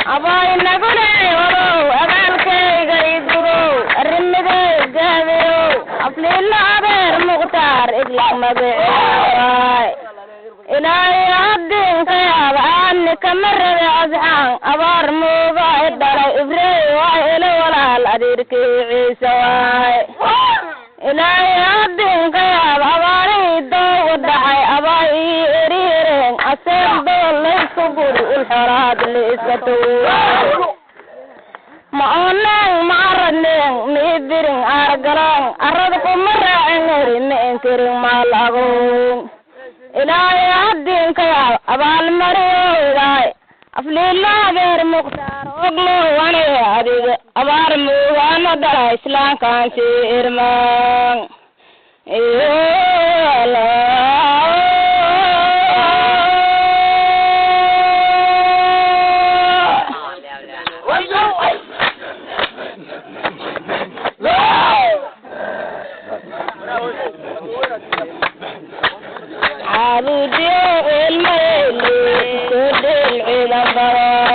Abay naguleeyow abaalkayga igudow arrimidey gaabiyow afliila adeer Mukhtaar igla magaceewaay. Ilaahay haddiinka yaab aani kama rabe asxaan abaar muuga i dhalay ibrey waa ila walaal adeerkii Ciise waay. Ilaahay haddiinka yaab abaarihii doogu dhacay abaa ii eriyereen aseen dool laysku guri ulxoraad liiska tuuray ma ooneen ma aradneen ma ibirin aargalaan arad kuma raacin eri ma inkirin maal agoon. Ilaahay haddiinka yaab abaalmariyowdaay afliila adeer Mukhtaar oglow aniga adiga abaar muugaana dhala islaamkaan sii irmaan iyo. Caabudiyo ilmayli kusoo dheel ciidan badan,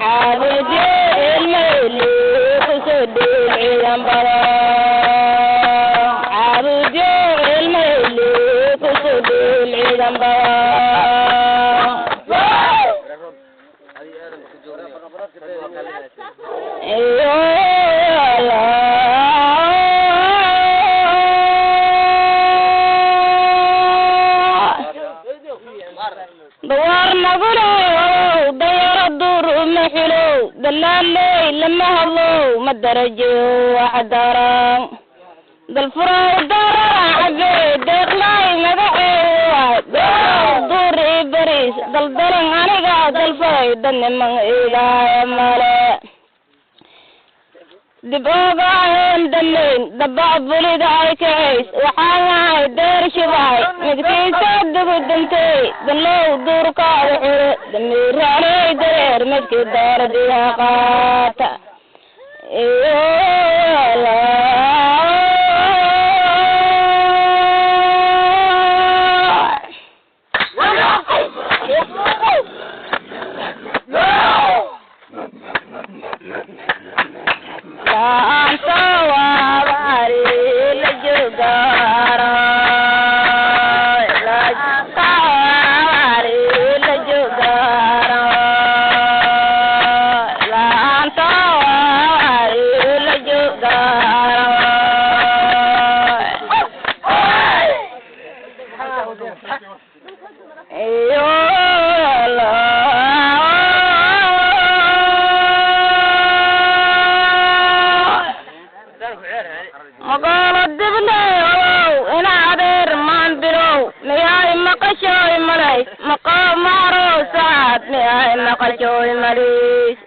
caabudiyo ilmayli kusoo dheel ciidan badan, caabudiyo ilmayli kusoo dheel ciidan badan. Iyo dawaar naguleeyow dayaro duur uma xilow dalaaley lama hadlow ma darajeyo wax daran dalfurow darara cabe deeqlaay magaceedu waay duur ii bariis daldalan aniga dalfay dadniman iidaaya male dib oogaayoon damayn dabac bulida ay kacays waxaan yahay deer shubaay midkiisa dugu dantay danlow duurkaada xure damiiraaley dareer midkii dooradiha qaata iyo. Laanta waabari la joogaro, laanta waabari la joogaro, laanta waabari la joogaro. Iyo magaalo dibleeyow ina adeer maan bilow miyaay maqashooy malays maqaa maarow sacaad miyaay maqashooy malays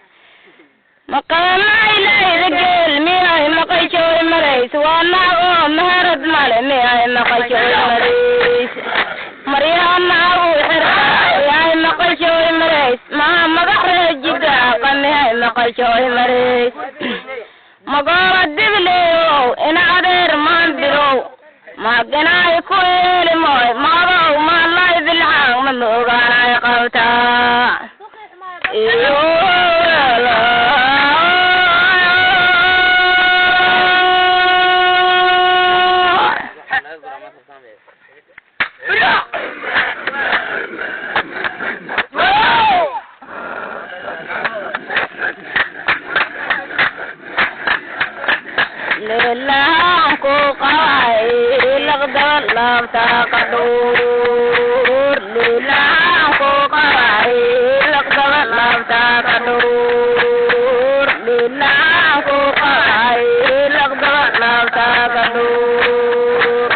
maqaamay layda geel miyaay maqashooy malays waa naag oo meherad male miyaay maqashooy malays maryaha naagu xirta miyaay maqashooy malays maa magax reejidaaqa miyaay maqashooy malays magaalo dibleeyow ina adeer maan bilow maaginaay ku yeeli mooy maadow maalay bilcaan ma moogaanay qabtaa iyo. Lilaan ku qabay laqda laabta qadhuur, lilaan ku qabay laqda laabta qadhuur, lilaan ku qabay laqda laabta qadhuur.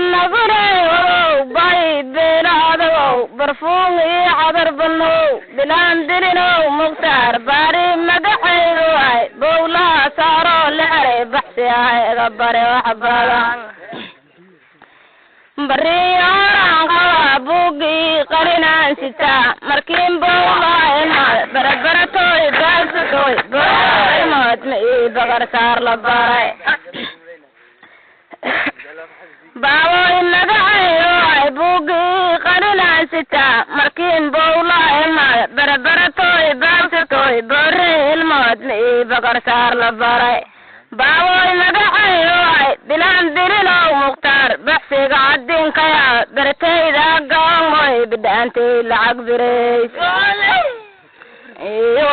Barannaguleyow bay beelaadagow barfuun iyo cadar badnow bilaan dilinow Mukhtaar baari magaxaydu waay bowlaha saaroo la xeray baxsi ah iga bare wax badan bariyo. buuggii qalinaan sitaa markiin bowlaa barabaratoy baasatoy boimood ma ii baqar saar la baray baaboy magacayo ay buuggii qalinaan sitaa markiin bowlaa barabaratoy baasatoy boore ilmood ma ii baqar saar la baray baaboy magacayo ay bilaan bililow mukhtaar baxsiga cadinkaya bartayda gaangoy bidhaantay lacag birays iyo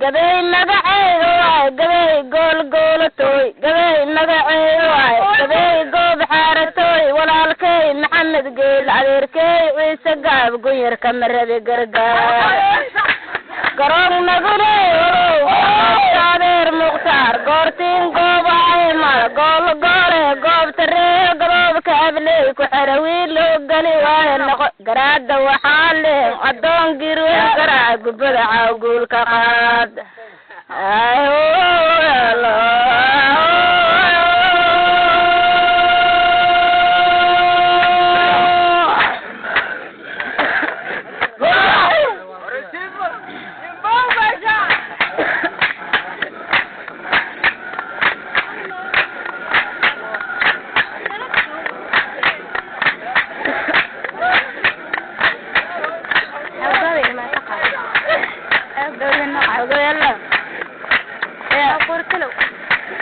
Gabay magaceedu waay gabay goolgoolatoy gabay magaceedu waay gabay goob xaaratoy walaalkay Maxamed Geel adeerkay Ciise Gaab gunyarka marabi gargaar garoon naguleeyow adeer Mukhtaar goortiin goob aymal gool goole goobta ree goobka abley ku xira wiil gali waaye noqo garaada waxaa leh adoon girwe garaa gubada caawguulka qaad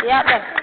Yaa dheh.